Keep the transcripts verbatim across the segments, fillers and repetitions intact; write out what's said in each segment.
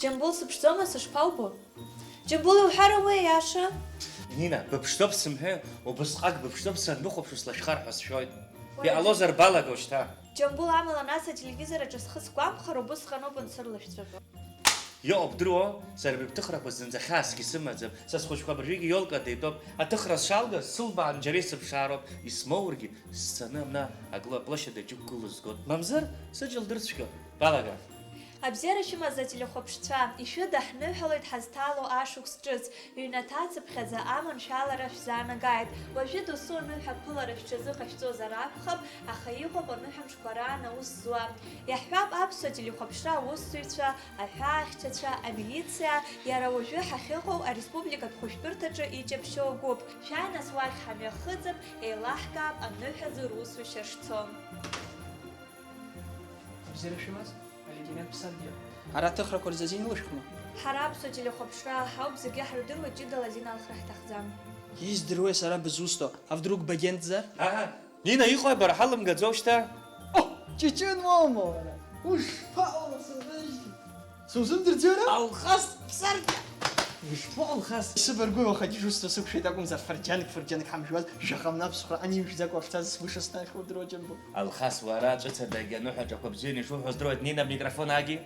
Џьамбул, сыԥшӡома, сышԥаубо? Џьамбул, иуҳәарым уи аиаша? Нина, быԥшӡоуп сымҳәеи, убысҟак быԥшӡоуп, санбыхәаԥшуа слашьхар ҳәа сшәоит. Уара иҟалозар балага ушьҭа. Џьамбул, амала нас ателевизор аҿы схы сгәамԥхар, убысҟаноуп ансырлашәҵәҟьо. Иҟоу бдыруоу, сара абри бҭыхрақәа зынӡа хьаасгьы сымаӡам, са схәыҷқәа абыржәгьы иолка деитәоуп, аҭыхра сшалгаз сылбаан џьара исыԥшаароуп, исмоургьы сцаны абна аглы аплощадь аҿы иқәгылоу згоит, мамзар сыџьа лдырцәгьоуп, балага. Абзиара шәымаз ателехәаԥшцәа, ишәыдаҳныҳәалоит ҳазҭало ашықәс ҿыц, ҩнаҭацыԥхьаӡа аманшәалара шәзаанагааит. Уажәы досу аныҳәаԥылара шәҽазыҟашәҵозар акәхап, аха иҟоуп аныҳәамшқәа раан аус зуа. Иаҳҳәап, аԥсуа телехәаԥшра аусзуҩцәа, аҳәаахьчацәа, амилициа, иара уажәы ҳахьыҟоу ареспубликатә хәышәтәырҭаҿы иҷаԥшьоу агәыԥ. Шәааи нас уахь ҳамҩахыҵып, еилаҳкаап аныҳәазы русушьа шцо. Абзиара шәымаз, алеитенант Ԥсадгьыл. Ара аҭыхрақәа рзы азин улышәхма? Ҳара аԥсуа телехәаԥшра ҳауп, зегьы ҳрыдыруеит, ҷыдала азин алхра ҳҭахӡам. Издыруеи сара бызусҭо, а вдруг багентзар? Ага, Нина, иҟои бара, ҳалымгаӡоу шьҭа? О, ҷыҷын уоума уара? Ушԥаҟало сынрыжьгьы? Сузымдырӡои ара? Алхас, Ԥсадгьыл! Ишԥаҟоу, Алхас? Сыбаргәы уахагьы шусҭо сықәшәеит акәымзар, фырџьанк-фырџьанк ҳамжәуаз, жәаха мны аԥсхәра анижәӡакәа ахьцаз сгәы шысҭахьоу удыруа, Џьамбул. Алхас, уара ҵәыцадагьы аныҳәаҿақәа бзианы ишуҳәо здыруеит, Нина, амикрофон ааги.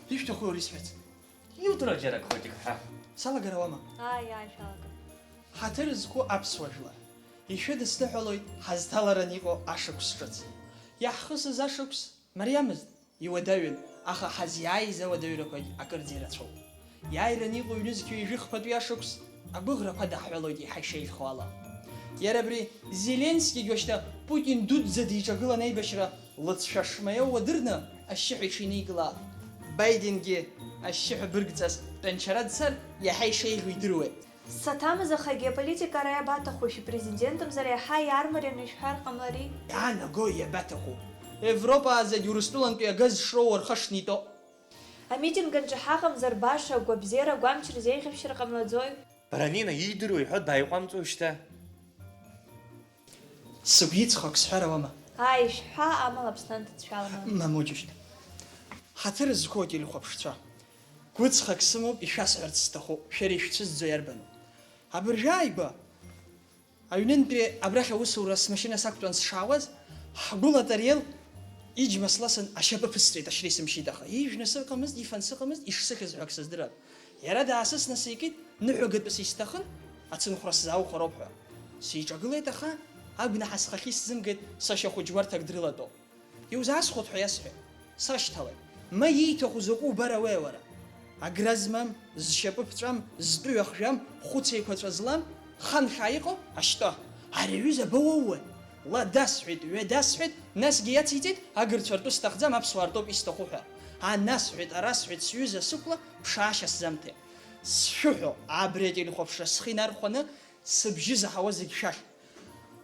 Ишәҭаху уара исҳәарц? Иудыруа џьара акы ҳәа. Салагар ауама? Ааи, ааи, шәалага. Ҳаҭыр зқәу аԥсуа жәлар, ишәыдысныҳәалоит ҳазҭаларан иҟоу ашықәс ҿыц. Иаҳхысыз ашықәс мариамызт, иуадаҩын, аха ҳазиааиз ауадаҩрақәагь акырӡа ирацәоуп. Иааираны иҟоу ҩнызқьи ҩажәи хԥатәи ашықәс агәыӷрақәа даҳҳәалоит еиҳа ишеиӷьхо ала. Иара абри Зеленскигьы уажәшьҭа Путин дуӡӡа диҿагылан аибашьра лыҵшәа шмаиоу уадырны ашьшьыҳәа иҽиникылаап. Байденгьы ашьшьыҳәа быргҵас тәанчара дцар иаҳа ишеиӷьу идыруеит. Саҭамыз, аха агеополитика ара иабаҭаху, шәи президентымзар иаҳа иаармарианы ишәҳәар ҟамлари? Иаанаго иабаҭаху? Европаа зегь Урыстәылантәи агаз шроуа рхы шнитәо. Амитинг анҿаҳа ҟамзар баша агәабзиара агәамч рзеиӷьабшьар ҟамлаӡои? Бара, Нина, иидыруа иҳәо дааиҟәамҵуеи шьҭа? Сыгәицхак сҳәар ауама? Ааи, шәҳәа, амала Аԥсны анҭыҵшәалама? Мамоу џьушьҭ. Ҳаҭыр зқәу ателехәаԥшцәа, гәыцхак сымоуп, ишәасҳәарц сҭахуп, шәара ишәцәызӡо иарбану? Абыржәы ааигәа, аҩнынтәи абрахь аусура смашьына сақәтәан сшаауаз, ҳгәыла Тариел иџьма сласын ашьапы ԥысҵәеит, ашьра исымшьит, аха ижәны сыҟамызт, ифан сыҟамызт, ишсыхьыз ҳәа акы сыздырам. Иара даасысны сикит, ныҳәагатәыс исҭахын, ацынхәра сзаухәароуп ҳәа. Сиҿагылеит, аха агәнаҳа схахьы исзымгеит, сашьа хәыҷ гәарҭак дрылатәоуп. Иузаасхәоит ҳәа иасҳәеит. Сашьҭалеит. Ма ииҭаху закәу убар ауеи уара? Агра змам, зшьапы ԥҵәам, зтәы ҩахжәам, хәыц еиқәаҵәа злам, ханхьаа иҟоу ашьтәа. Ари аҩыза абауоуеи? Ла дасҳәеит, ҩа дасҳәеит, насгьы иациҵеит, агырцәа ртәы сҭахӡам, аԥсуаа ртәоуп исҭаху ҳәа. Анасҳәеит, арасҳәеит, сҩыза сықәла, ԥшаашьа сзамҭеит. Сшәыҳәо, абри ателехәаԥшра схы инархәаны, сыбжьы заҳауа зегь шәахь.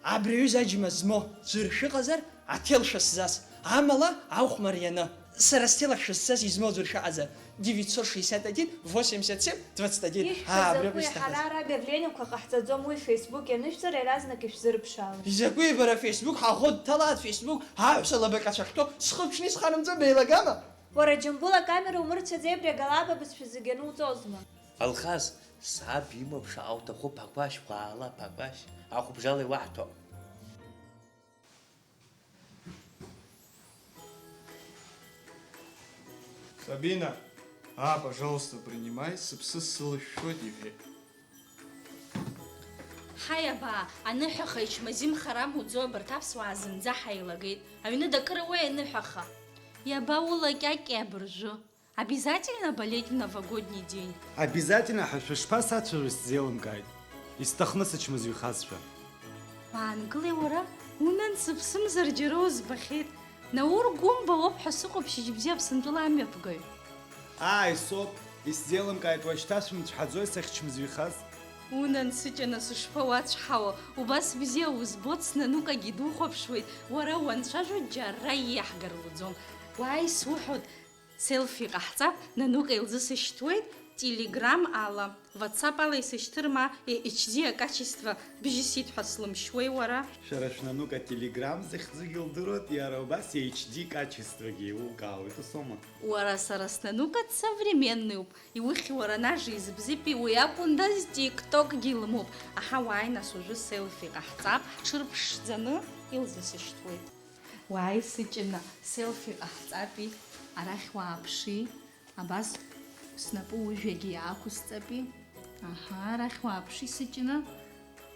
Абри аҩыза аџьма змоу ӡәыр шәыҟазар, аҭел шәысзас, амала аухә марианы. Сара сҭел ахь шәысзас измоу ӡәыр шәыҟазар, девятьсот шестьдесят один восемьдесят семь двадцать один. Ишәҳәо Аа, абри закәи, ҳара ара обиавлениақәа ҟаҳҵаӡом, уи Facebook ианышәҵар, иаразнак ишәзырԥшаауеит. Изакәи бара Facebook ҳаӷоу дҭалааит, Facebook аҳәса лабаҟьацәа ахьҭоу, схы ԥшны исхарымҵо беилагама? Уара, Џьамбул, акамера умырцәаӡеи, абри агалап абызшәа зегьы ануҵозма? Алхас, саб имоуп шаҟа уҭаху, Ԥақәашь, уаала, Ԥақәашь, ахәыбжала иуаҳҭо. Сабина, а, пожалуйста, принимай, сыԥсы сылышәшәоит, иҳәеит. Ҳаи, абаа, аныҳәаха ичмазимхар амуӡо, абарҭ аԥсуаа зынӡа ҳаилагеит. Аҩны дакыра уеи аныҳәаха? Иабаулакьакьи абыржәы? Обязательно болеть в новогодний день? Обязательно ҳәа шәышԥасацәажәои, сзеилымкааит. Исҭахны сычмазаҩхазшәа. Уаангылеи уара? Унан, сыԥсымзар џьара узбахьеит. Наур Гәымба уоуп ҳәа сыҟоуп, шьыжьбзиа Аԥсынтәыла амҩаԥгаҩ. Ааи, соуп, исзеилымкааит, уашьҭа шәымцәҳаӡои сахьчмазаҩхаз? Унан, сыҷана, сышԥауацәҳауа, убас бзиа узбоит, снанукагьы духәаԥшуеит, уара уанцәажәо џьара ииаҳгар луӡом. Уааи, суҳәоит, селфи ҟаҳҵап, нанука илзысышьҭуеит, Telegram ала, WhatsApp ала исышьҭыр ма, H D акачество бжьысит ҳәа слымшьуеи уара? Шәара шәнанука Telegram захьӡугьы лдыруеит, иара убас H D качествогьы еилукаауеит, усоума? Уара, сара снанука современныйуп, иухьи уара, нажи изыбзипи, уи акәындаз TikTok-гьы илымоуп. Аҳа, уааи нас уажәы селфи ҟаҳҵап, ҳҽырԥшӡаны илзысышьҭуеит. Уааи, сыҷына, селфи ҟаҳҵапи, арахь уааԥши, абас снапы ужәҩагьы иаақәысҵапи. Аҳа, арахь уааԥши, сыҷына,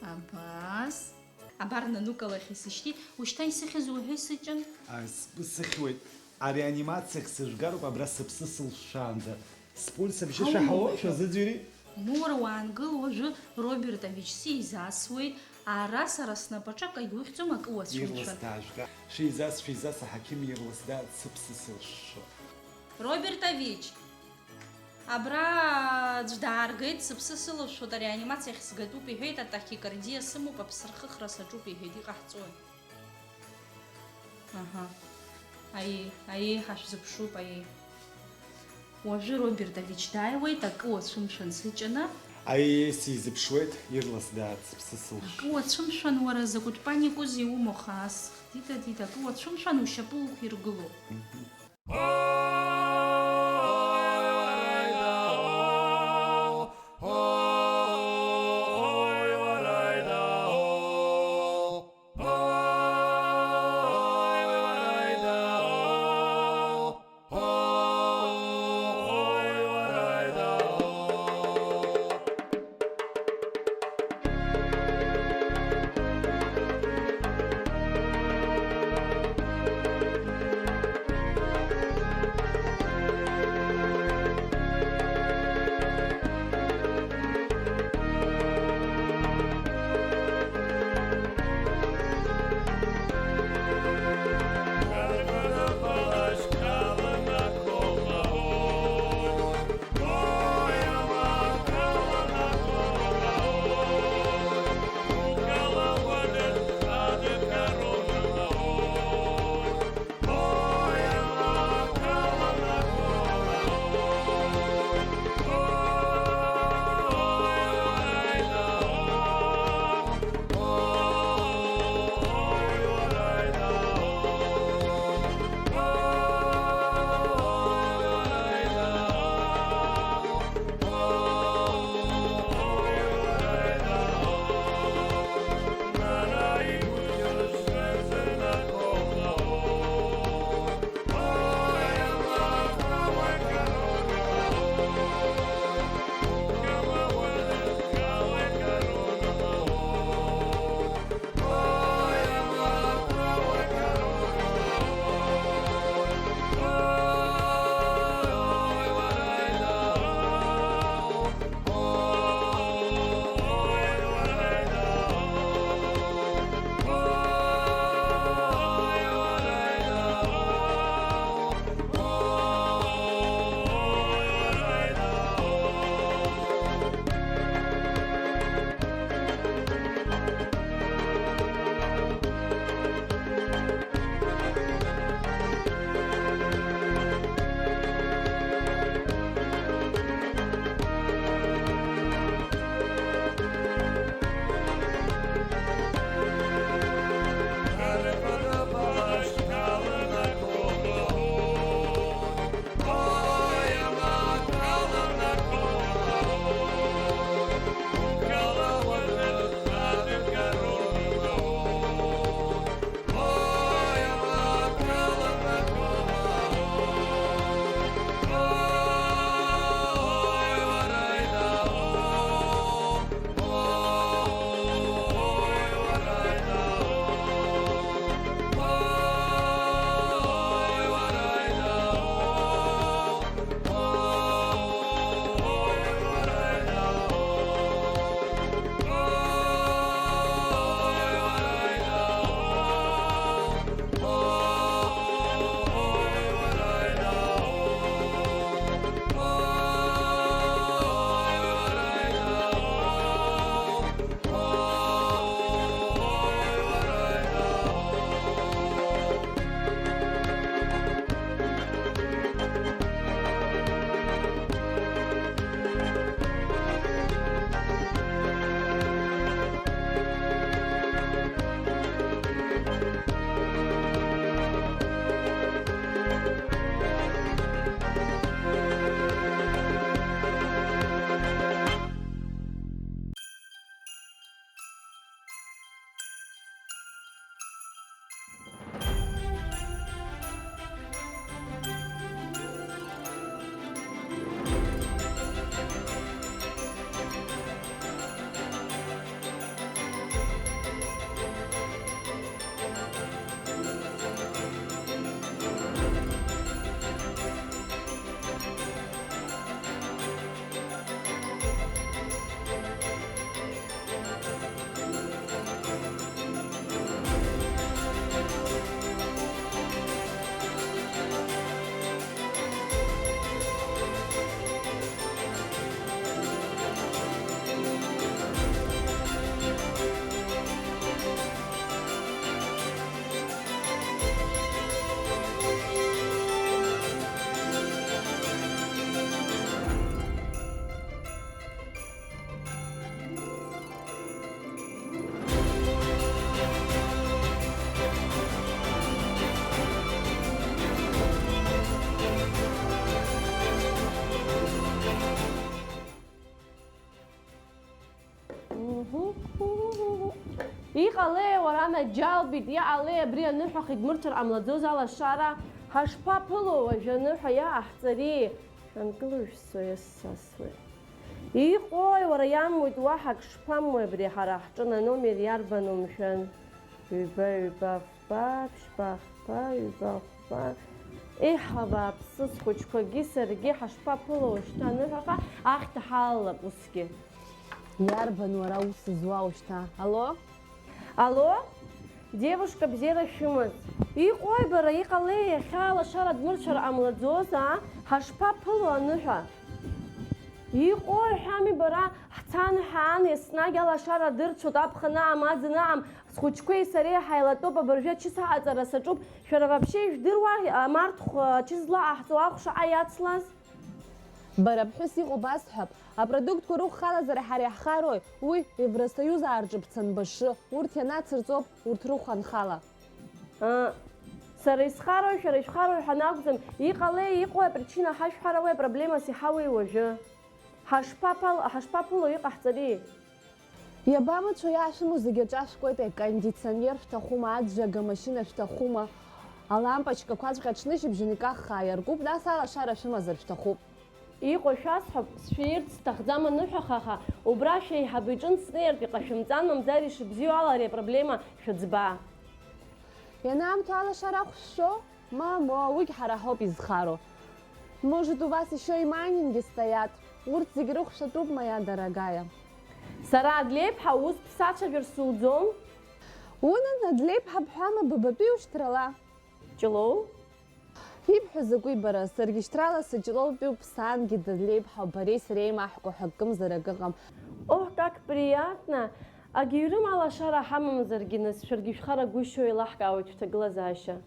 абас. Абар, нанука лахь исышьҭит, ушьҭа исыхьыз уҳәеи, сыҷын? А, сгәы сыхьуеит. Ареанимациахь сыжәгароуп, абра сыԥсы сылшәшәаанӡа. Спульс абжьы шәаҳауоу, шәазыӡырҩи? Умоур, уаангыл, уажәы Робертович сизасуеит, ара сара снапаҿы акагь ухьӡом, акы уацәымшәан. Ирлас даажәга. Шәизас, шәизас, аҳақьым ирлас дааит, сыԥсы сылшәшәо. Робертович! Абра аӡә дааргеит, сыԥсы сылышәшәоит, ареанимациахь сгатәуп иҳәеит, атахикардиа сымоуп, аԥсырхыхра саҿуп иҳәеит, иҟаҳҵои? Аҳа. Аиеи, аиеи, ҳашәзыԥшуп, аиеи. Уажәы Робертович дааиуеит, акы уацәымшәан, сыҷаны. Аиеи, сизыԥшуеит, ирлас дааит, сыԥсы сылшәшәо. Акы уацәымшәан, уара, закәытә паникузеи иумоу, хаас? Дита, Дита, акы уацәымшәан, ушьапы уқәиргылоуп. Анаџьалбеит, иҟалеи абри аныҳәахагь мырцәар ҟамлаӡоз алашара? Ҳашԥаԥыло уажәы аныҳәа иаҟаҳҵари? Шәанкылоушәа сасуеит. Иҟои, уара, иамуит, уаҳа ак шԥамуеи абри ҳара ҳҿы, аномер иарбану, мшәан? Ҩба, ҩба, фба, ԥшьба, хба, ҩба, хәба. Еҳ, абааԥсы, схәыҷқәагьы саргьы ҳашԥаԥыло уажәшьҭа аныҳәаха, ахьҭа ҳалалап усгьы. Иарбан уара ус зуа уажәшьҭа? Алло? Алло? Девушка, бзиара шәымаз. Иҟои бара, иҟалеи, иахьа алашара дмырцәар ҟамлаӡоз, аа? Ҳашԥаԥыло аныҳәа? Иҟои ҳәами бара, ҳцан ҳаан, еснагь алашара дырцәоит, аԥхын аам, аӡын аам, схәыҷқәеи сареи ҳаилатәоуп, абыржәы ачыс аҟаҵара саҿуп, шәара вообще ижәдыруа, амарҭхә ачыс злаҟаҳҵо ахә шаҟа иацлаз? Бара ԥҳәыс иҟоу басҳәап, апродуктқәа рыхәхалазар ҳара иаҳхарои? Уи Евросоюз аарҿыбцан башы, урҭ ианацырҵоп урҭ рыхә анхала. Ыы, сара исхарои, шәара ишәхарои ҳәа анакәӡам, иҟалеи, иҟои апричина ҳашәҳәарауеи, апроблемас иҳауеи уажәы? Ҳашԥаԥал-, ҳашԥаԥыло иҟаҳҵари? Иабамыцәо, иаашәымоу зегьы аҿашәкуеит, акондиционер шәҭахума, аӡәӡәага машьына шәҭахума, алампочкақәаҵәҟьа аҽнышьыбжьон икаххаа иаркуп, нас алашара шәымазар шәҭахуп. Иҟоу шәасҳәап, сшәиирц сҭахӡам аныҳәахаха, убра шәеиҳабы иҿынтә снеиртә иҟашәымҵан, мамзар ишыбзиоу ала ари апроблема шәыӡба. Ианаамҭоу алашара ахә шәшәо? Мамоу, уигь ҳара ҳауп изхароу. Может, у вас ещё и майнинги стоят? Урҭ зегь рыхәшатәуп, моя дорогая. Сара Адлеиԥҳа ус бсацәажәар суӡом? Унан, Адлеиԥҳа бҳәама, быбатәи ушьҭрала? Ҷлоу? Ибҳәо закәи бара, саргьы шьҭрала сыҷлоутәуп, сангьы Дадлеиԥҳа, бареи сареи еимаҳкәа ҳәа акымзар акы ыҟам. Оҳ, как приятно! Агьыҩрым алашара ҳамамзаргьы, нас шәаргьы шәхарагәышьо еилаҳкаауеит шәҭагылазаашьа.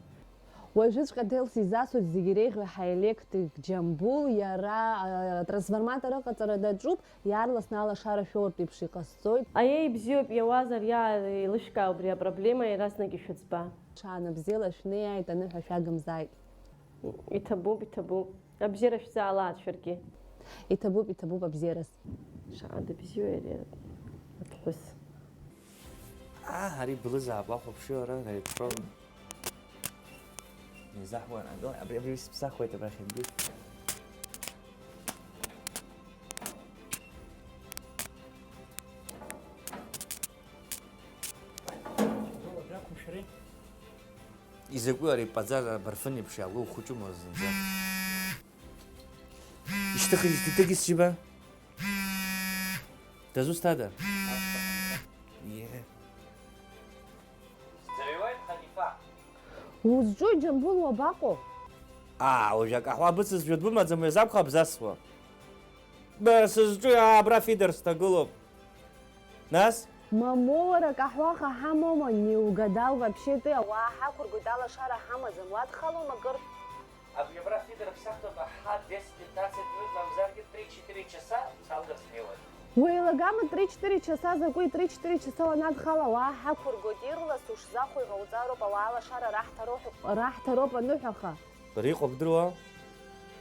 Уажәыҵәҟьа Делси изасуеит зегь иреиӷьу ҳаелектрик Џьамбул, иара, а, трансформатор аҟаҵара даҿуп, иаарласны алашара шәоуртә еиԥш иҟасҵоит. Аиеи, ибзиоуп, иауазар, иа-, еилышәкаа убри апроблема, иаразнак ишәыӡба. Ҽаанбзиала шәнеиааит, аныҳәа шәагымзааит. Иҭабуп, иҭабуп. Абзиара шәзаалааит шәаргьы. Иҭабуп, иҭабуп абзиараз. Шаҟа дыбзиоу ари аԥҳәыс. Аа, ари блызаап, уахәаԥши уара, ари ԥшрон. Изаҳуан, абри, абри, абри сыԥсахуеит абрахь, абри. Изакәи ари паӡара абарфын еиԥш иаалоу, ухәыҷума зынӡа? Ишьҭыхи, ишьҭыхи сшьыба? Дызусҭада? Е. Сӡырҩуеит, Ханифа. Узҿуи, Џьамбул, уабаҟоу? Аа, уажә акаҳуа быцызшәа дбымаӡам, уи азакәхап бзасуа. Ба, сызҿуи, аа, абра фидер сҭагылоуп. Нас? Мамоу, уара, акаҳуаха ҳамоума? Не угадал вообще ты, ауаа ҳақәыргоит, алашара ҳамаӡам, уадхалома акыр? Абри абра фидер ԥсахтәуп, аҳа, десять-пятнадцать минут, мамзаргьы три-четыре часа салгар снеиуеит. Уеилагама три-четыре часа, закәи три-четыре часа уанадхала, ауаа ҳақәыргоит, ирлас ушзахәо иҟауҵароуп, ауаа алашара раҳҭароуп, раҳҭароуп аныҳәаха. Бара иҟоу бдыруа?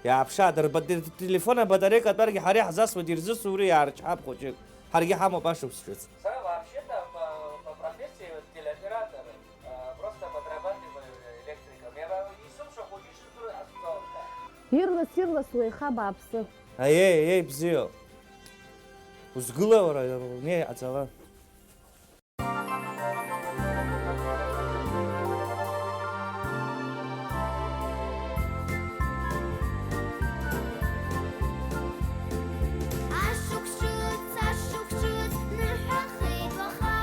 Иааԥшаа, дара ба-, телефон абатареика атәаргьы ҳара иаҳзасуеит, ирзысури, иаарчҳап хәыҷык. Ҳаргьы ҳамоуп ашықәс ҿыц. Сара вообще-то по, по профессии телеоператор, э, просто подрабатываю электриком. Я вам не сумша худишь, а что? Ирлас, ирлас уеиха бааԥсы. Аиеи, аиеи, бзиоу. Узгыла уара, унеи ҟаҵала. Ашықәс ҿыц, ашықәс ҿыц, ныҳәахеит уаха.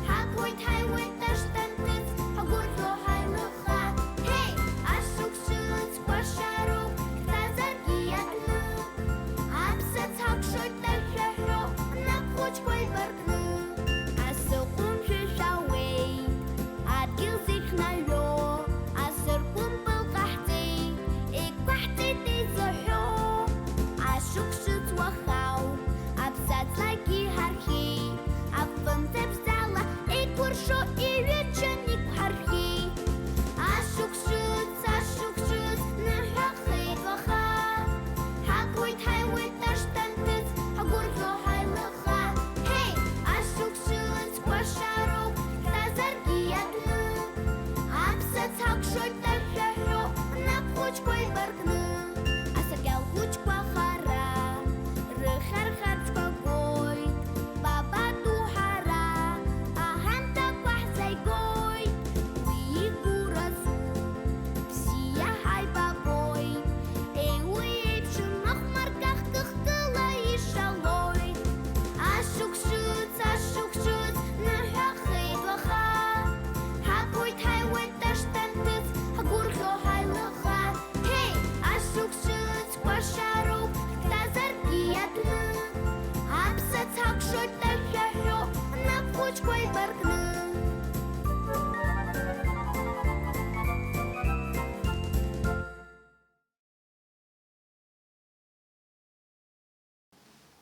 Ҳаԥоит, ҳаиуеит, Ташкент ҭыҵ, ҳгәырӷьо ҳаилыхха. Ҳеи, ашықәс ҿыц, кәашароуп, дҭазаргьы иатәны. Аԥсац ҳакәшоит, ашәаҳәо, нап хәыҷқәа еибаркны.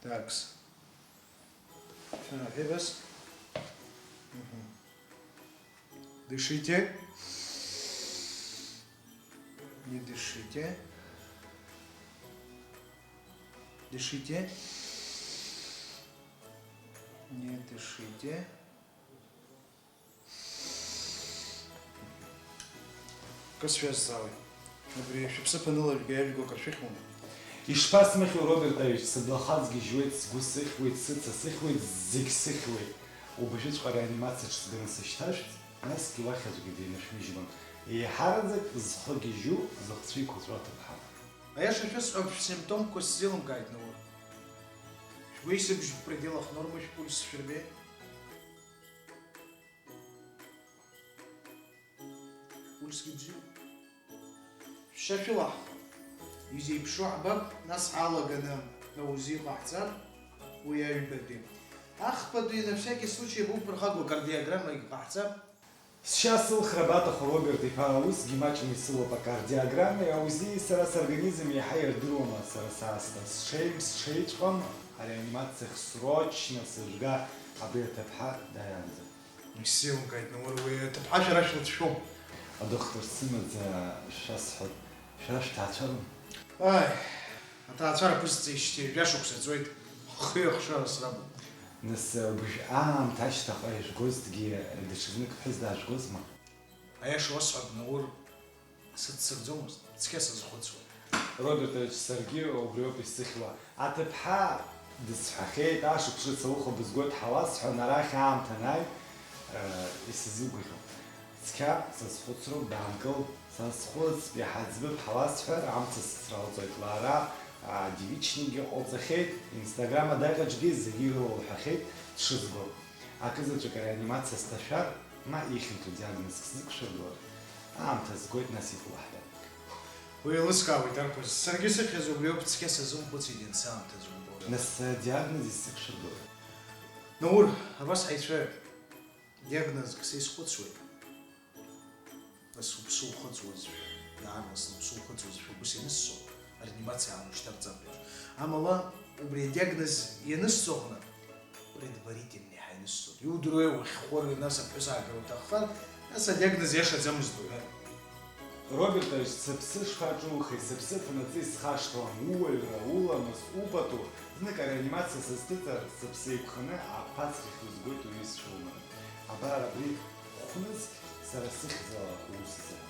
Так. Всё, Эвас. Мгм. Дышите. Не дышите. Дышите. Не дышите. Кыр сшәазҵаауеит. Абри шәыԥсы ԥаны лажәга иажәго акыр шәыхьуама? Ишԥасмыхьу, Роберт Аҩыч, сыблахаҵ гьежьуеит, сгәы сыхьуеит, сыца сыхьуеит, зегь сыхьуеит. Убжьыҵәҟьа реанимациаҿ сганы сышьҭашәҵ, насгьы уахь аӡәгьы динышәмыжьлан. Еиҳараӡак зхы гьежьу, зыхцәы еиқәаҵәоу аҭыԥҳа. Аиаша шәысҳәап, шәсимптомқәа сзеилымкааит, Наур. Шәгәеисыбжь бпределах нормы, шәпульс шәырбеи? Ульсгьы бзиоуп. Шәшьа шәылаҳхып. Изеиԥшу ҳбап, нас ҳалаганы аузы иҟаҳҵап, уи аҩбатәи. Ахԥатәи, на всякий случай, буԥырхагоу акардиограммагьы ҟаҳҵап. Сшьа сылхра баҭаху, Роберт иԥа, усгьы маҷны исылоуп акардиограммеи аузи, сара сорганизм иаҳа ирдыруама, сара саасҭа сҽеим, сҽеиҵәҟьам, ареанимациахь срочно сыжәга, абри аҭыԥҳа дааиаанӡа. Исзеилымкааит, Наур, уи аҭыԥҳа шәара шәлыцәшәом. Адоктор сымаӡа шәасҳәап, шәара шәҭаацәарам? Ааи, аҭаацәара ԥысҵеижьҭеи жәа шықәса ҵуеит, хҩы ахшара срабуп. Нас, убжь аамҭа ашьҭахьҟа ижәгозҭгьы даҽазнык ԥҳәыс даажәгозма? Аиаша уасҳәап, Наур. Сыццакӡомызт, цқьа сазхәыцуан. Робертович, саргьы убриоуп исзыхьуа. Аҭыԥҳа дысҳәахьеит, ашықәс шыцу ауха бызгоит ҳәа уасҳәан, арахь аамҭа анааи, э, исзугәаӷьуам. Цқьа сазхәыцроуп, даанкыл, сазхәыцп, иаҳа ӡбып ҳәа уасҳәар, амца сыцралҵоит. Лара, а, девичникгьы ҟалҵахьеит, инстаграм адаҟьаҿгьы зегьы ирылалҳәахьеит дшызго. Акызаҵәык ареанимациа сҭашәар, ма ихьанҭоу диагнозк сзықәшәыргылар, аамҭа згоит, нас иҟоу ҳҳәап. Уи еилыскаауеит, арԥыс, саргьы сыхьыз убриоуп, цқьа сазымхәыцит иансаамҭазы убоит. Нас, э, диагноз исзықәшәыргылар? Наур, абас ҳаицәажәап. Диагнозк сеизхәыцуеит. Нас уԥсы ухыҵуазшәа, иаарласны уԥсы ухыҵуазшәа, убыс ианыссо, ареанимациа аамышьҭарҵартә еиԥш. Амала, убри адиагноз ианыссо аҟны, предварительный ҳәа ианыссоит. Иудыруеи, уахьхәыри, нас аԥҳәыс аагара уҭаххар, нас адиагноз иашаӡамызт уҳәар. Робертович, сыԥсы шԥаҿухеи, сыԥсы ҭанаҵы исхашҭуам, ууаҩра, уламыс, упату, знык ареанимациа сызҭыҵыр, сыԥсы еиқәханы аԥацхьахь узгоит уҩызцәа уманы. Абар абри хәнызқь сара сыхьӡала усзар.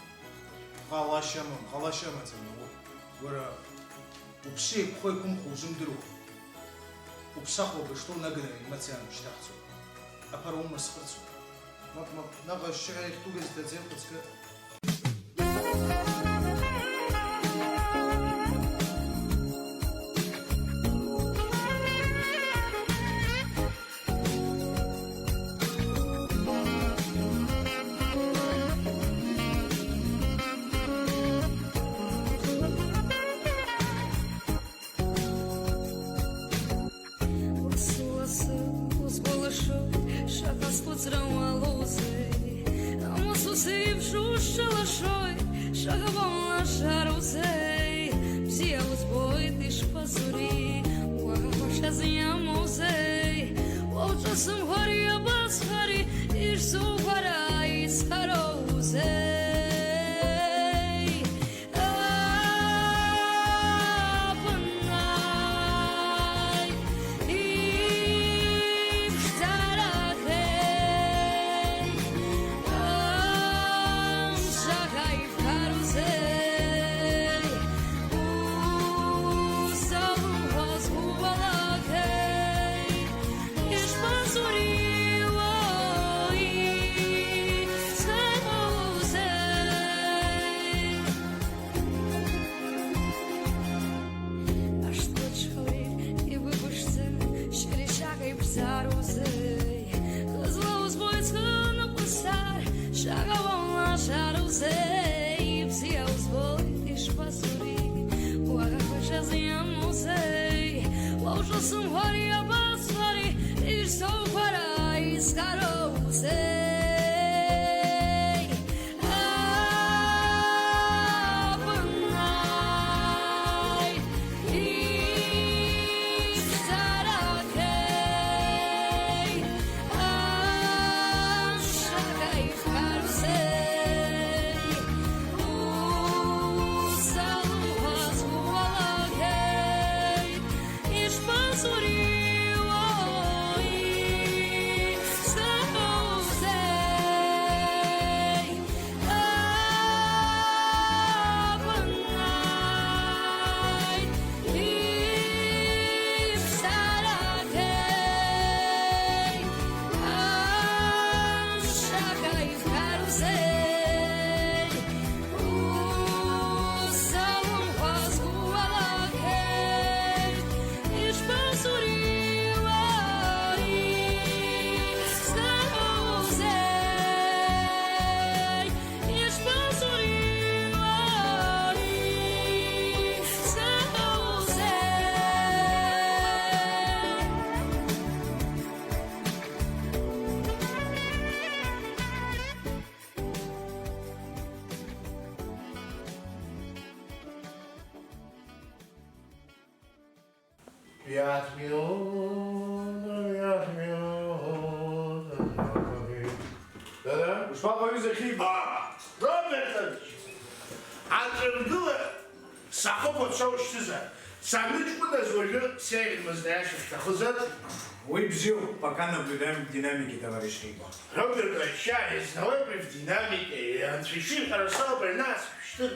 Ҟалашьа амам, ҟалашьа амаӡам, Наур. Уара уԥсы еиқәхо-еиқәымхо узымдыруа. Уԥсахуа бышҭоу наганы ареанимациа аамышьҭаҳҵоит. Аԥара ума схырцоит. Мап, мап, наҟ ашьшьыҳәа иахьҭугаз даӡеи, ухаҵкы. Лассы-лассы узгәалашәоит, шаҟа схәыцра уалоузеи, амус узеиԥшу сҿалашәоит, шаҟа уалашароузеи, бзиа узбоит ишԥазури, уаҳа хәашаз иамоузеи, уа уҿы сымҳәар иабасҳәари, ишсуҳәара исҳәароузеи. Ашҭа чҳауеит, игәы ԥшӡа, шьыри шьаҟа ибзароузеи? Хызла узбоит схы ныҟәызцар, шаҟа уалашароузеи? Бзиа узбоит, ишԥазури? Уаҳа хәашаз иамоузеи? Уа уҿы сымҳәар иабасҳәари? Ишсоуҳәара исҳәароузеи? Абнаи, исцара Пять минут, пять минут. Дада? Ушԥаҟоу, аҩыза Хиба? Аа, Робертович! Аҿыргыла сахыԥо цәа ушьҭызар. Саныҷкәыназ уажәы сеиӷьмызт, аиаша шәҭахызар? Уи бзиоуп, пока наблюдаем динамики, товарищ Хиба. Робертович, изнауеитеи в динамике, анцәа ишиҳәара соуп, аҩны аасышәшьҭыр.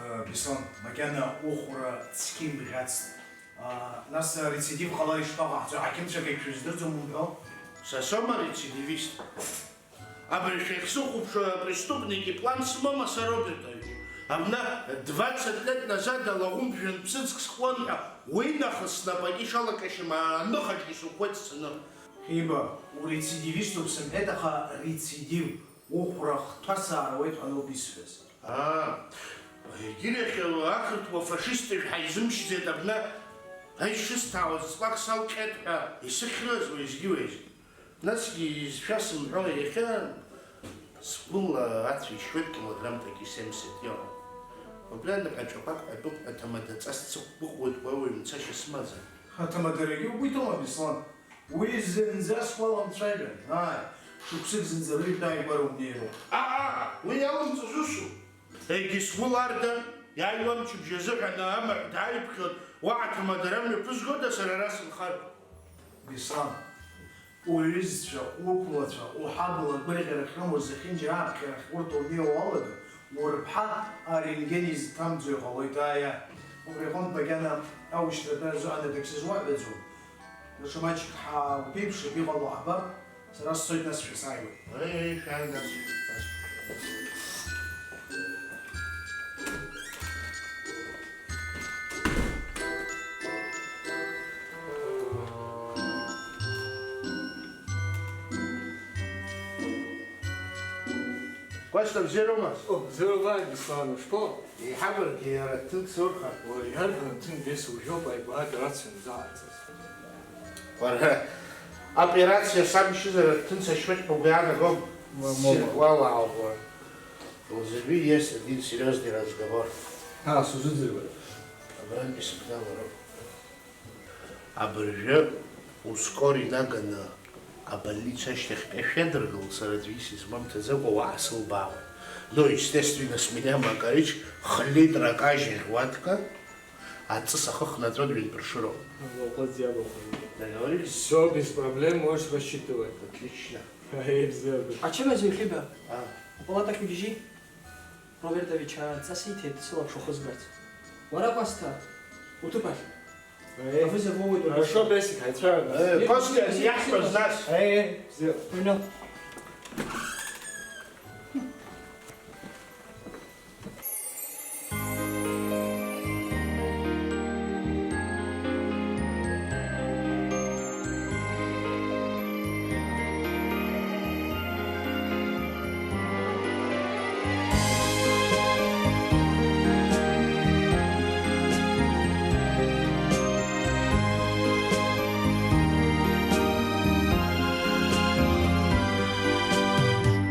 Э, Беслан, макьана ухәра цқьа имбӷьацт. Аа, нас, рецидив ҟалар ишԥаҟаҳҵо, аҳақьымцәа акгьы шәыздырӡом умҳәо? Са соума арецидивист? Абыржә шәахьсыхәаԥшуа апреступник иплан смоума са, Робертович? Абна двадцать лет назад алаӷәымтә жәҩан ԥсыӡк схуан ҳәа, уи нахыс снапаҿы ишалакашьам аныхаҿгьы сықәхеит сцаны. Хиба, урецидивиступ сымҳәеит, аха рецидив, ухәра хҭәасаар ауеит ҳәа ауп исҳәаз. Аа, егьырахь ақырҭуа фашистцәа ҳаизымшьӡеит абна, аишысҭаауаз ҵлак салҟьеит ҳәа исыхьрыз уеизгьы-уеизгьы. Насгьы изшәасымҳәо иахьа сгәыла ацәа ишьуеит килограммтәгьы семьдесят иоуам. Убри аныҳәа ҿаԥак ҳәатәуп ҳәа ҭамадаҵас дсықәгәыӷуеит уа уаҩ мцашьа сымаӡам. Аҭамадарагьы угәы иҭоума, Беслан? Уи зынӡа сгәаламцәажәан, ааи, шықәсык зынӡа рыжәтә ааигәара унеироуп. Аҳа, уи иалымҵыз усуп. Егьи сгәы лардан, иааиуа амчыбжь азыҳәан амаҳә дааиԥхьон, уаҳа ҭамадара мҩаԥызгода сара ара сынхар? Беслан, уҩызцәа, уқәлацәа, уҳабла агәырӷьара ахьрымоу зехьынџьара аԥхьарахь урҭ унеиуа уалагар, урԥҳа арентген изҭамӡо иҟалоит, ааи, ааи. Убри аҟынтә макьана аушьҭра атәы азыҳәан адәагь сызуаҳәаӡом. Даҽа маҷк ҳааԥеиԥшып, иҟало ҳбап, сара сцоит, нас шәасааиуеит. Еи, шәааи, нас шәа-, нас шәа-. Кәасҭа, бзиароума? О, бзиароуп, Беслан, ушԥоу? Еиҳабыргьы иара ҭынк сорхар. Уара иарбан ҭынк, бес, ужәоуп аигәа аоперациа анзааӡаз. Уара, аоперациа самшьызар ҭынк сашьуеит ҳәа угәы иаанагом? Ма-, мома. Сиркуала ауп уара. Лзырҩи есть один серьёзный разговор. А, сузыӡырҩуеит. Абрантәи сыбналароуп. Абыржәы ускор инаганы абольница ашьҭахьтәи ашәедыргыл, сара аӡәгьы сизгәамҭаӡакәа уаҟа сылбаауан. Ну, естественно, с меня Макарич хлитр акажь ӷьуатка аҵыс ахы хнаҵәо дҩынтәыршыроуп. Договорились? Всё, без проблем, можешь рассчитывать. Отлично. Ачымазаҩ Хиба, а, апалатахь угьежьи? Робертович аҵас иҭеит сылаԥш ухызгарц. Уара, Кәасҭа, уҭыԥ ахь. Э. Авыза воуеит уажәы. Хорошо, Бесик, ҳаицәажәап. Э, Костя, иаҳҳәаз нас. Э, бзиа. Уҩны.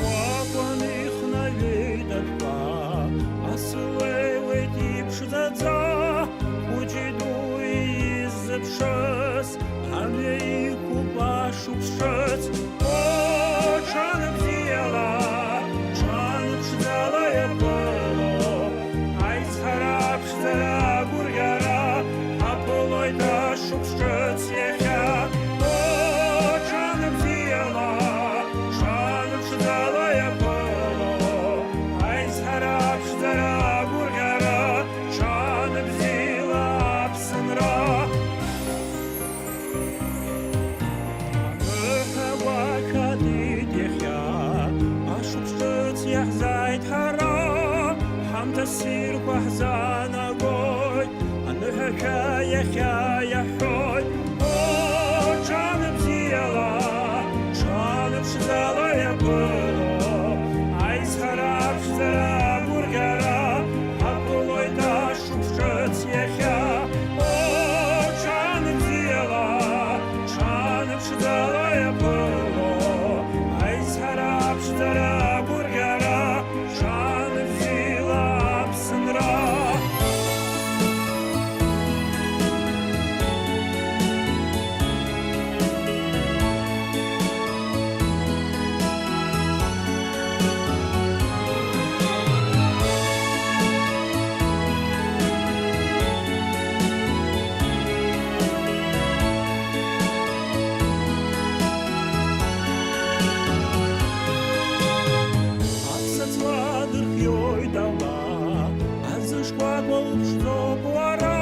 Уакәын ихнаҩеит адәқәа, ас илеиуеит иԥшӡаӡа, хәыҷи дуи иззыԥшыз, амҩа иқәуп ашықәс ҿыц. О, ҽанбзиала, ҽанԥшӡала иаԥыло, аизҳара аԥшӡара агәырӷьара ҳаԥылоит ашықәс ҿыц иахьа. О, ҽанбзиала, ҽанԥшӡала иаԥыло, аизҳара аԥшӡара агәырӷьара, ҽанбзиала Аԥсынра. Аныҳәа гәаҭатәит иахьа, ашықәс ҿыц иаҳзааит ҳара, ҳамҭа ссирқәа ҳзаанагоит, аныҳәашәа иахьа иаҳҳәоит, о, ҽанбзиала, ҽанԥшӡала иаԥыло, аизҳара аԥшӡара агәырӷьара ҳаԥылоит ашықәс ҿыц иахьа, о, ҽанбзиала, ҽанԥшӡала иаԥыло, аизҳара аԥшӡара агәырӷьара, ҽанбзиала Аԥсынра. Уа гәылԥшӡоуп уара,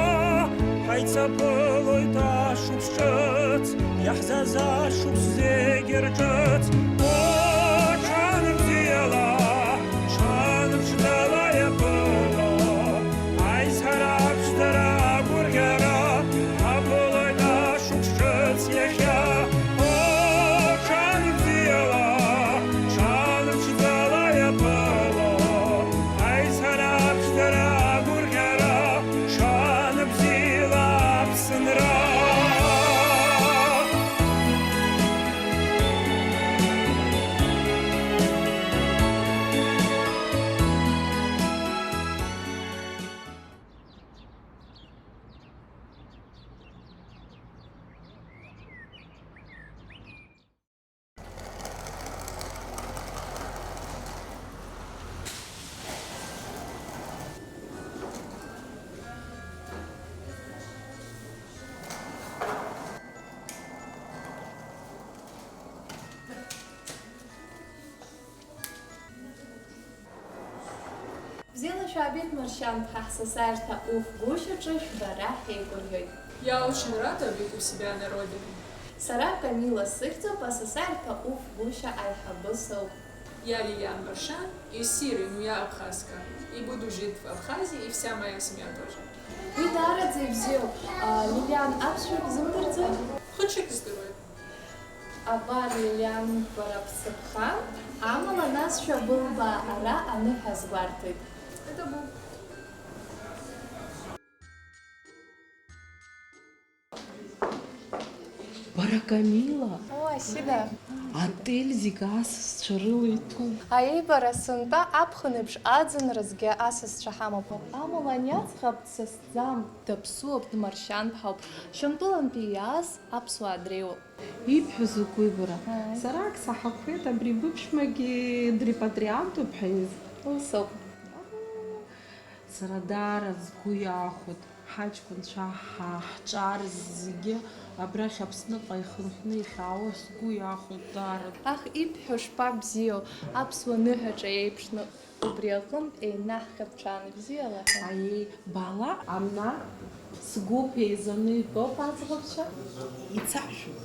ҳаицаԥылоит ашықәс ҿыц, иаҳзааз ашықәс зегьы рҿыц. О, ҽан бзиала, ҽан ԥшӡала иаԥыло, аизҳара, аԥшӡара, агәырӷьара, ҳаԥылоит ашықәс ҿыц иахьа. О, ҽан бзиала, ҽан ԥшӡала иаԥыло, аизҳара, аԥшӡара, агәырӷьара, ҽан бзиала Аԥсынра. Бзиала шәаабеит, Маршьан-ԥҳа, ҳсасааирҭа уф гәышьаҿы шәбара ҳеигәырӷьоит. Я очень рада быть у себя на родине. Сара Камила сыхьӡуп, асасааирҭа уф гәышьа аиҳабы соуп. Я Лилиан Маршан, из Сирии, но я абхазка. И буду жить в Абхазии, и вся моя семья тоже. Уи даараӡа ибзиоуп. А, Лилиан, аԥсшәа бзымдырӡои? Хәыҷык здыруеит. Абар, Лилиан, бара бцаԥха, амала нас шәабылбаа ара аныҳәа азгәарҭоит. Это бу. Бара, Камила! О, Асида! Отель зегь асасцәа рыла иҭәуп. Аибара сынтәа аԥхын еиԥш аӡынразгьы асасцәа ҳамоуп. Амала ани аӡӷаб дсасӡам, даԥсуоуп, дмаршьан ҳауп. Шьамтәылантәи иааз аԥсуаа дреиуоуп. Ибҳәо закәи бара? Ааи. Сара ак саҳақәеит, абри быԥшәмагьы дрепатриантуп ҳәа из. Усоуп. Сара даара сгәы иахәоит, ҳаҷкәынцәа, ҳа-, ҳҿар зегьы абрахь Аԥсныҟа ихынҳәны ихьаауа сгәы иахәоит даара. Ах, ибҳәо шԥабзиоу, аԥсуа ныҳәаҿа еиԥшны, убри аҟынтә еинаҳҟьап ҽаанбзиала ҳәа. Аиеи, баала, амна, сгәыԥ еизаны итәоуп аӡӷабцәа, ицашәоуп.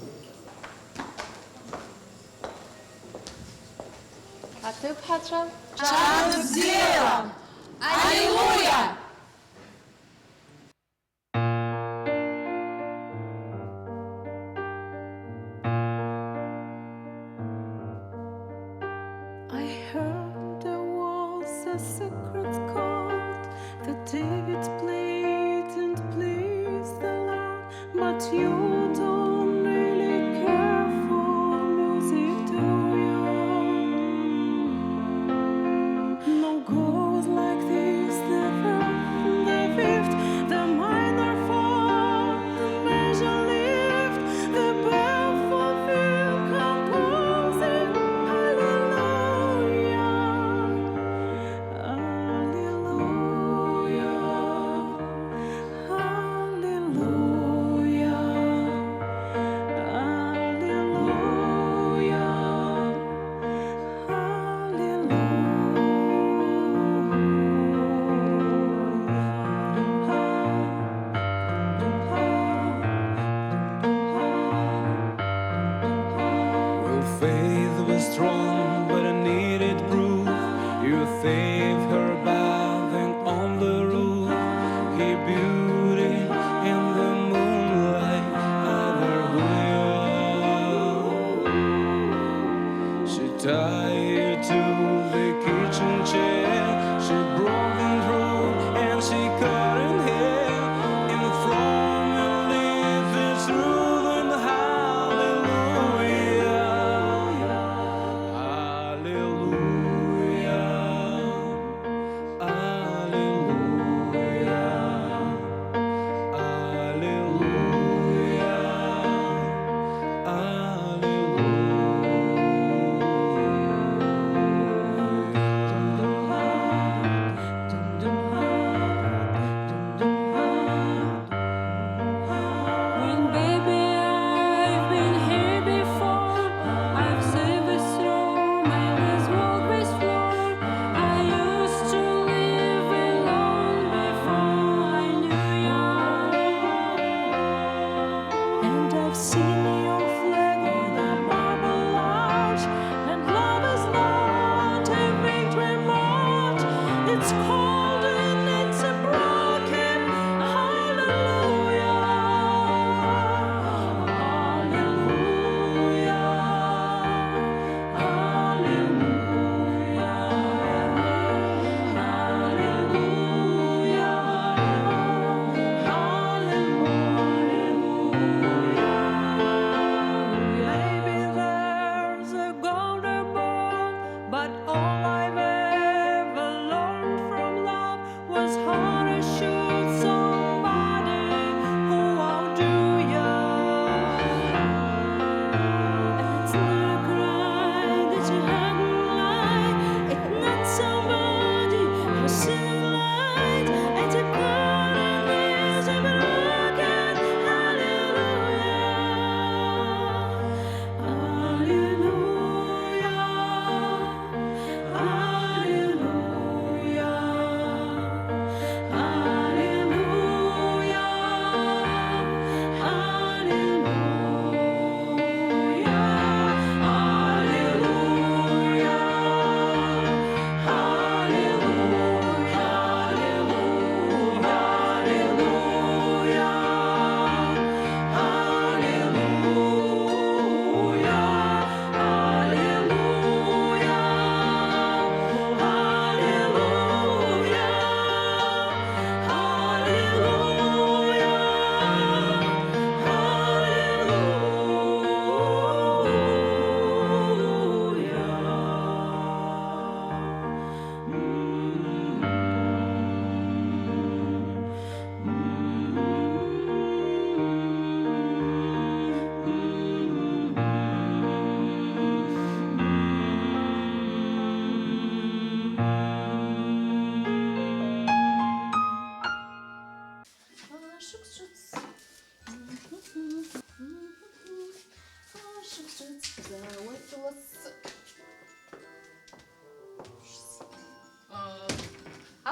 Аҭыԥҳацәа. Ҽаанбзиала! Аллилуиа! I heard there was a secret chord that David played and pleased the Lord. But you don't really care for music, do you? No chords like this, the third, the fifth, the minor fourth, the major lift, the perfect composing. Hallelujah. Hallelujah, hallelujah,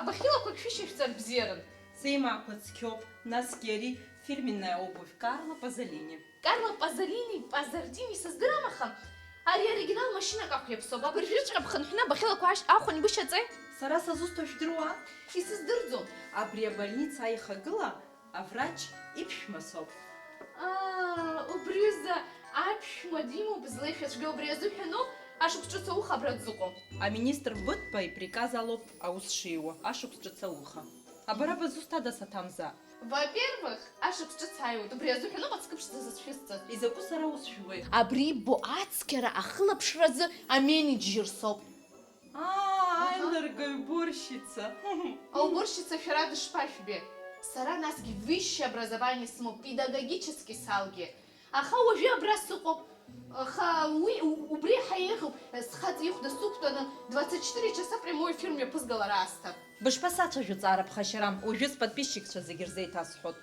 Бахьылақәагь шәышьышәҵар бзиарын. Сеимаақәа цқьоуп, насгьы ари фирменная обувь Карло Пазолини. Карло Пазолини, Пазардини сыздырам, аха ари оригинал машьынак ахә иаԥсоуп. Абыржәыҵәҟьа бхынҳәны абахьылақәа ашь-, ахә анбышьаҵеи? Сара сазусҭоу жәдыруа? Исыздырӡом. Абри абольница аихагыла аврач иԥшәма соуп. Аа, убриазы аԥшәма димоуп злеишәа цәгьа, убри азыҳәаноуп ашықәс ҿыц ауха абра дзыҟоу. Аминистр Быҭәба иприказ алоуп аус шиуа, ашықәс ҿыц ауха. Абара бызусҭада саҭамза? Во-первых, ашықәс ҿыц ааиуеит, убри азыҳәаноуп ацкы ԥшӡа зысшәысҵаз. Изакәу сара ус шәбоит? Абри иббо ацқьара ахылаԥшразы аменеџьер соуп. Аа, аилыргаҩ уборщица. Ауборщица шәара дышԥашәбеи? Сара насгьы высшее образование сымоуп, педагогически салгеит. Аха уажәы абра сыҟоуп. Аха уи, у-, убри еиҳа еиӷьуп, схаҵа ихәда сықәтәаны, двадцать четыре часа прямой эфир мҩаԥызгалар аасҭа. Бышԥасацәажәо, ҵаара ԥхашьарам, уажәы сподписчикцәа зегьы рзеиҭасҳәоит.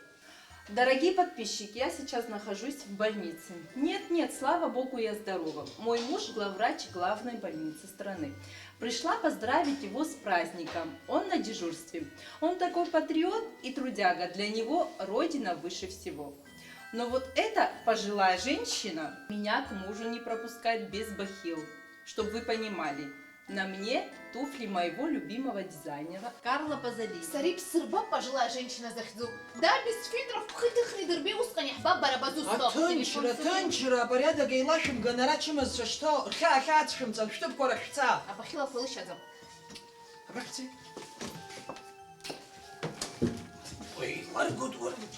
Дорогие подписчики, я сейчас нахожусь в больнице. Нет, нет, слава богу, я здорова. Мой муж главврач главной больницы страны. Пришла поздравить его с праздником. Он на дежурстве. Он такой патриот и трудяга, для него Родина выше всего. Но вот эта пожилая женщина меня к мужу не пропускает без бахил. Чтоб вы понимали, на мне туфли моего любимого дизайнера Карла Пазолини. Сара ибсырбап пожилая женщина захьӡу. Да, без фильтров бхы иҭыхны идырбеи, усҟан иаҳбап бара базусҭоу. Аҭынчра, аҭынчра, апорядок еилашәымган ара ачымазцәа шьҭоу, рхьаа ахьаацәшәымҵан, шәҭыԥқәа рахь шәца. Абахьылақәа лышьаӡам. Абахьцеит. Уи, уаргоит, уаргоит.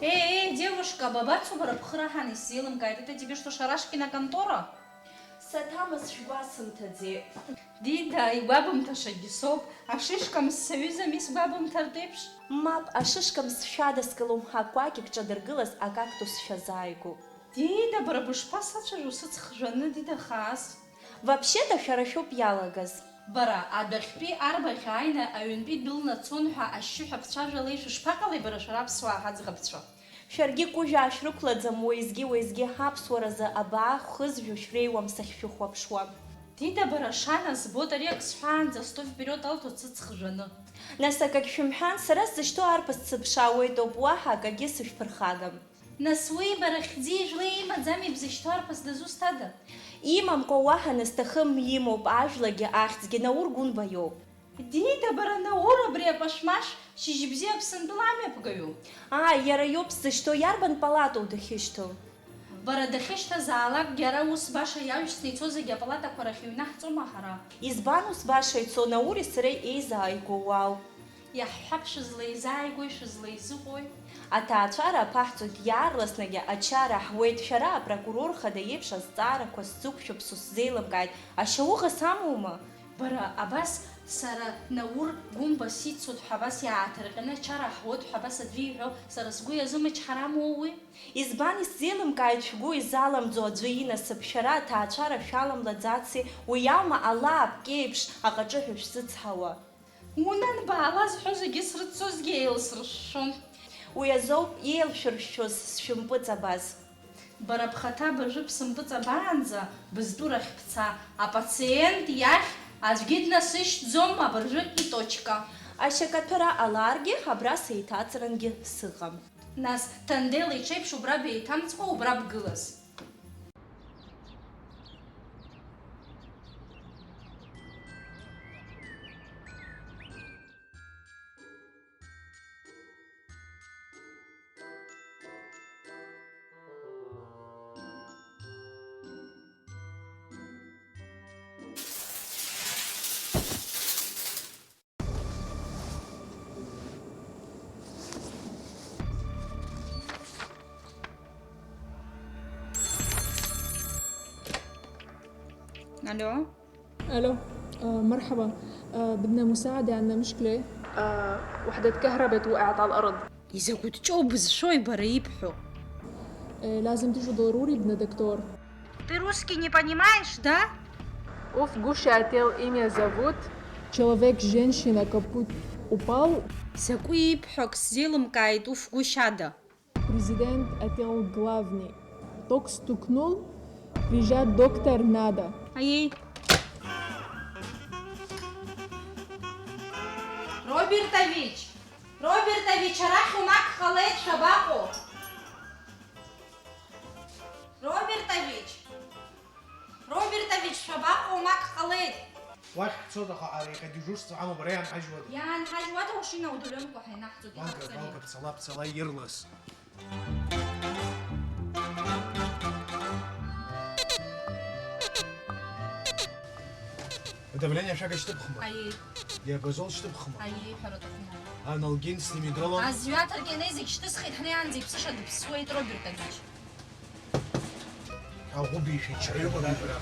Эй, эй, девушка, бабацо бара бхы раҳаны исзеилымкааит, это тебе что, Шарашкина контора? Саҭамыз шәгәасымҭаӡеит. Дида, игәабымҭашагьы соуп, ашышкамс саҩызами сгәабымҭартә еиԥш? Мап, ашышкамс шәадаскылом, акәакь ҿадыргылаз акактус шәазааигәоуп. Дида, бара бышԥасацәажәо сыҵх жәаны, дида, хаас? Вообще-то шәара шәоуп иалагаз. Бара, адәахьтәи арбаӷь ааины аҩынтәи дәылнацон ҳәа ашьшьыҳәа бцәажәалеи, шәышԥаҟалеи бара шәара аԥсуаа ҳаӡӷабцәа? Шәаргьы кужә аашәрықәлаӡам уеизгьы-уеизгьы ҳаԥсуаразы абаа хызжәо шәреиуам сахьшәыхәаԥшуа. Дида, бара шана збоит, ари ак сҳәаанӡа сто впериод алҭоит сыҵх жәаны. Нас акагь шәымҳәан, сара сзышьҭоу арԥыс дсыԥшаауеитоуп, уаҳа акагьы сышәԥырхагам. Нас уи бара хьӡи жәлеи имаӡами бзышьҭоу арԥыс дызусҭада? Имамкәа уаҳа назҭахым имоуп, ажәлагьы ахьӡгьы Наур Гәынба иоуп. Дида, бара Наур абри апашмаш шьыжьбзиа Аԥсынтәыла амҩаԥгаҩу? Ааи, иара иоуп сзышьҭоу, иарбан палатоу дахьышьҭоу? Бара дахьышьҭазаалакгьы ара ус баша иажәсны ицо зегьы апалатақәа рахь иҩнаҳҵома ҳара? Избан ус баша ицо, Наури сареи еизааигәоу уаауп. Иаҳҳәап, шәызлеизааигәои, шәызлеизыҟои? Аҭаацәара аԥаҳҵоит, иаарласны ачара ҳуеит, шәара апрокурор хада иеиԥш азҵаарақәа сзықәшәап, сусзеилымкааит, ашьауӷа самоума? Бара, абас сара Наур Гәымба сицуҭ ҳәа абас иааҭырҟьаны ачара ҳуеит ҳәа абас аӡәы иҳәо, сара сгәы иазымычҳар амоу уи? Избан исзеилымкааит шәгәы изаламӡо аӡәы инасыԥ, шәара аҭаацәара шәаламлаӡаци, уи аума алаапк еиԥш аҟаҿыҳәа шәзыцҳауа? Унан, баала зҳәо зегьы срыццозгьы еилсыршәшәон. Уи азоуп еилшәыршәшәоз сшәымпыҵабаз. Бара бхаҭа абыржәы бсымпыҵабаанӡа бызтәу рахь бца, апациент иахь аӡәгьы днасышьҭӡом, абыржәы иточка. Ашьакаҭәара алааргьы, абра сеиҭаҵрангьы сыҟам. Нас, Ҭандел иҽеиԥш убра беиҭамҵкәа убра бгылаз. ألو. ألو. آه، مرحبا. آه، بدنا مساعدة، عنا مشكلة. آه، وحدة كهرباء وقعت على الأرض. Изакәытә ҷоу бызшәои бара ибҳәо? Э, لازم تجوا ضروري، بدنا دكتور. Ты русский не понимаешь, да? Уф, гуша отел имя зовут. Человек, женщина, капут упал. Закәи ибҳәо ак сзеилымкааит, уф, гәышьада. Президент отел главный. Ток стукнул, приезжает доктор, надо. Аиеи. Робертович! Робертович, арахь умак ҟалеит, шәабаҟоу? Робертович! Робертович, шәабаҟоу, умак ҟалеит? Уахь ҳцоит, аха ара иахьа дежурство амоуп, ара иаанҳажьуада? Иаанҳажьуада, ушьына удоленкәа ҳаинаҳҵоит, Балга, иҟаҳҵари? Балга, бцала, бцала, ирлас. Адавление шәага шьҭыԥхма? Аиеи. Диапазол шьҭыԥхма? Аиеи, ҳәаратәы хәмаруп. Анальгин, снимидролон? Азҩа аҭыркьанеи зегь шьҭысхит, ҳнеиаанӡа иԥсыша дыԥсуеит, Робертович. Аӷәыбишәа чаҩык абжьара.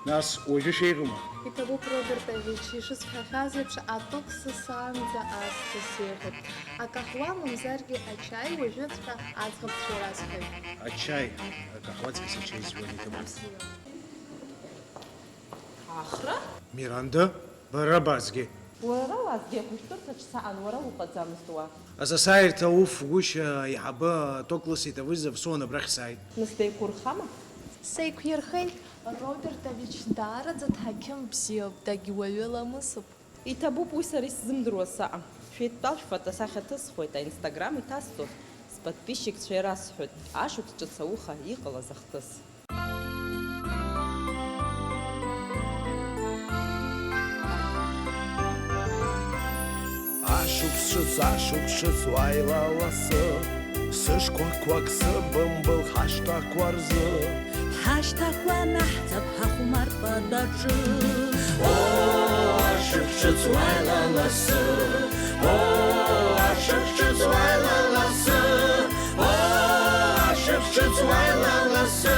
Нас уажәы шәеиӷьума? Иҭабуп, Робертович, ишысҳәахьаз еиԥш, аток сысаанӡа аасҭа сеиӷьуп. Акаҳуа мамзаргьы ачаи уажәыҵәҟьа аӡӷабцәа ирасҳәоит. Ачаи, акаҳуаҵәҟьа сачаи зуан, иҭабуп. Бзиа. Ахра? Миранда, бара базгьы. Уара уазгьы ахәышәтәырҭаҿ саан, уара уҟаӡамызт уа. Асасааирҭа ауф гәышьа аиҳабы аток лысит, а вызов соуан, абрахь сааит. Нас деиқәурхама? Сеиқәирхеит, Робертович даараӡа дҳақьым бзиоуп, дагьуаҩы ламысуп. Иҭабуп уи сара исзымдыруа саҟам. Шәидтәалшәфа аҭасахьа ҭысхуеит, аинстаграм иҭасҵоит, сподписчикцәа ирасҳәоит, ашықәс ҿыц ауха иҟалаз ахҭыс. Ашықәс ҿыц, ашықәс ҿыц, уааила лассы, сышкәакәак, сыбымбыл ҳашҭақәа рзы. Ҳашҭақәа наҳҵап ҳахәмарт патаҿы. Оо, ашықәс ҿыц, уааила лассы, оо, ашықәс ҿыц, уааила лассы. Оо, ашықәс ҿыц, уааила лассы.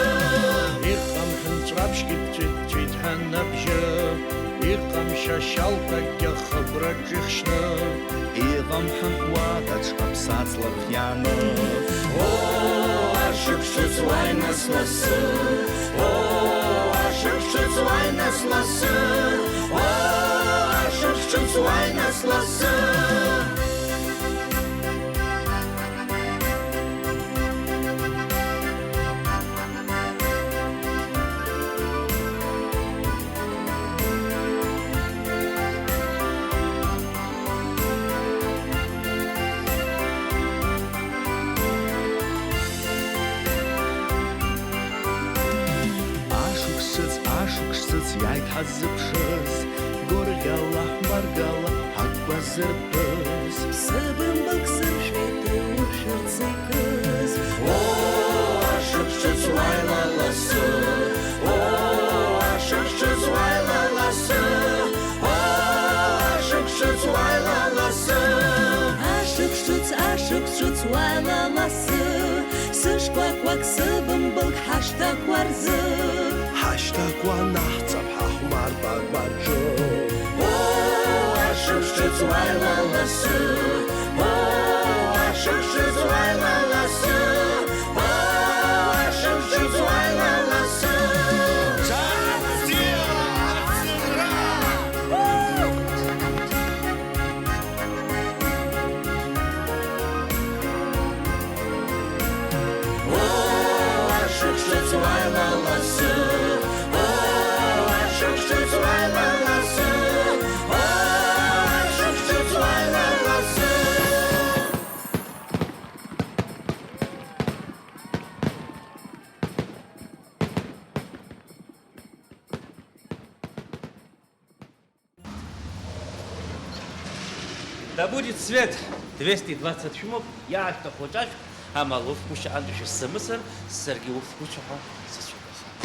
Иҟам ҳәынҵәраԥшьгьы ҭәит-ҭәит ҳәа набжьы, иҟам шьашьалтәакгьы ахыбраҿ ихшьны, иҟам ҳаҳәуа даҽа ԥсаҵла рхианы. Оо, ашықәс ҿыц, уааи нас лассы. Оо, ашықәс ҿыц, уааи нас лассы. Оо, ашықәс ҿыц, уааи нас лассы. Ашықәс ҿыц, ашықәс ҿыц иааит ҳаззыԥшыз, гәырӷьала, мбаргәала ҳақәгәазыртәы. Сыбымбылк сыршәеит иуршәырц икыз. Оо, ашықәс ҿыц, уааила лассы. Оо, ашықәс ҿыц, уааила лассы. Оо, ашықәс ҿыц, уааила лассы. Ашықәс ҿыц, ашықәс ҿыц, уааила лассы. Сышкәакәак, сыбымбылк ҳашҭақәа рзы. Ҳашьҭақәа наҳҵап ҳахәмарт агәаҿы. Оо, ашықәс ҿыц, уааила лассы. Оо, ашықәс ҿыц, уааила лассы. Оо, ашықәс ҿыц, уааила лассы. Ҽаанбзиа, аԥсынра! Да будет свет! Двести двадцать шәымоуп, иаашәҭаху аҿашә, Амала уфгәышьа антәашәа сзамысыр, саргьы уфгәышьа ҳәа сацәагахап.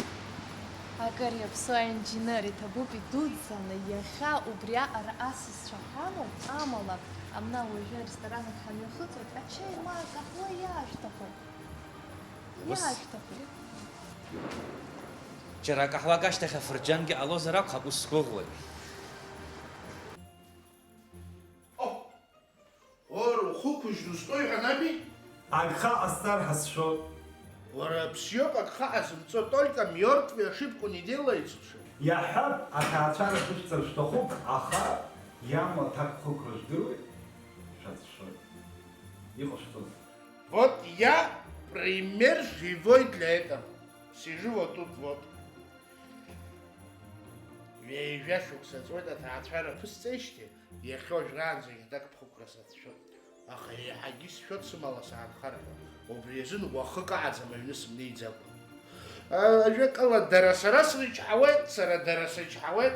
Акыр иаԥсоу аинженер иҭабуп идуӡӡаны иахьа убри аҟара асасцәа ҳамоуп, амала, амна уажәы аресторан ахь ҳамҩахыҵуеит, ачаи ма акаҳуа иаашәҭахоит. Ус. Иаашәҭахоит. Џьара акаҳуак ашьҭахь афырџьангьы ҟалозар акәхап, ус сгәыӷуеит. Ор, ухықәыжь дузтәои ҳәа наби? Агха ҟасҵар ҳазшәоит. Уара бзиоуп агха ҳазымҵо, только мертвые ошибку не делают, слушай. Иаҳҳәап, аҭаацәара шәышәҵар шәҭахуп, аха иамоу аҭак хықәра жәдыруеит, шәацәшәоит. Иҟашәҵозеи? Вот я пример живой для этого. Сижу вот тут вот. Ҩажәа шықәса ҵуеит аҭаацәара ԥысҵеижьҭеи, иахьа уажәраанӡагь аҭак ԥхықәра сацәшәоит. Аха еиҳагьы исшәоит сымала саанхар ҳәа, убри азын уахык аҟаӡам аҩны сымнеиӡакәа. Ажәакала, дара сара срычҳауеит, сара дара срычҳауеит,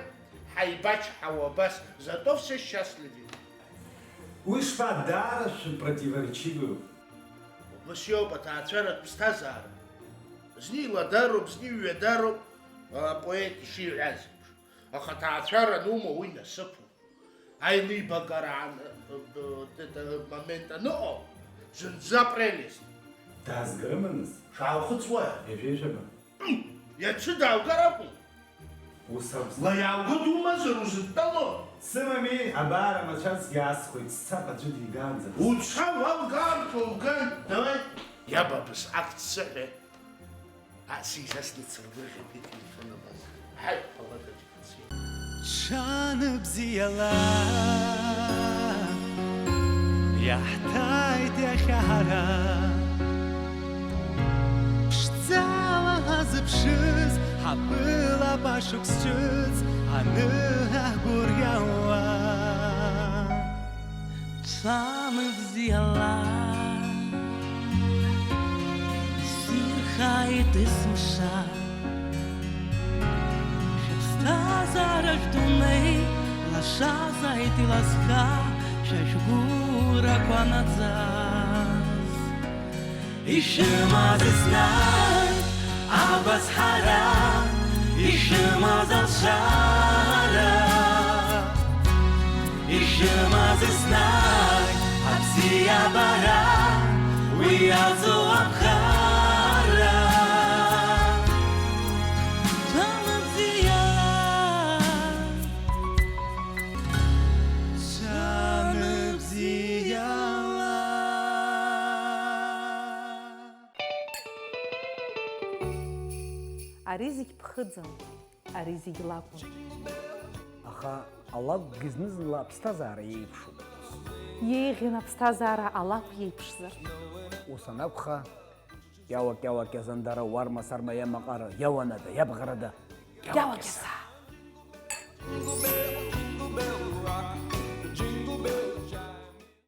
ҳаибачҳауа абас, зато все счастливы. Уи шԥа, даара шәпротиворечивыу. Убас иоуп аҭаацәаратә ԥсҭазаара. Зны иладароуп, зны иҩадароуп, апоет ишиҳәаз еиԥш. Аха аҭаацәара анума уи насыԥуп. Аилибакараан момент аныҟоу, зынӡа прелесть. Дазгарыма нас? Шаахәыцуа. Ҩажәеижәаба. Иацы дааугар акәын. Ус акәзар. Ла иаауго думазар узыдтәало? Сымами, абар амацәазгьы аасхәеит, сцап аӡәы дигаанӡа. Уца уалгаанҭа умган, давай. Иаб абас акт сыҳәа, а, сизасны дсыргәырӷьеит ителефон абас. Ҳаи, палатаҿы. Ҽаанбзиала иаҳҭааит иахьа ҳара, ԥшӡала ҳазыԥшыз ҳаԥылап ашықәс ҿыц аныҳагәырӷьауа. Ҽаанбзиала ссирхааит есымша. Шәыԥсҭазаара шәдунеи лашазааит иласха шәа шәгәырақәа наӡаз. Ишәымаз еснагь абас ҳара, ишәымаз алшара. Ишәымаз еснагь абзиабара, уи иаҵоу аԥхара. Ҽаанбзиала, ҽаанбзиала. Ари зегь ԥхыӡын. Ари зегь лакәын. Аха алакәгьы зны-зынла аԥсҭазаара иеиԥшуп. Иеиӷьын аԥсҭазаара алакә иеиԥшзар. Ус анакәха, иалак-иалак иазандара уарма-сарма иамаҟара, иауанада, иабӷарада, иалак иазаа!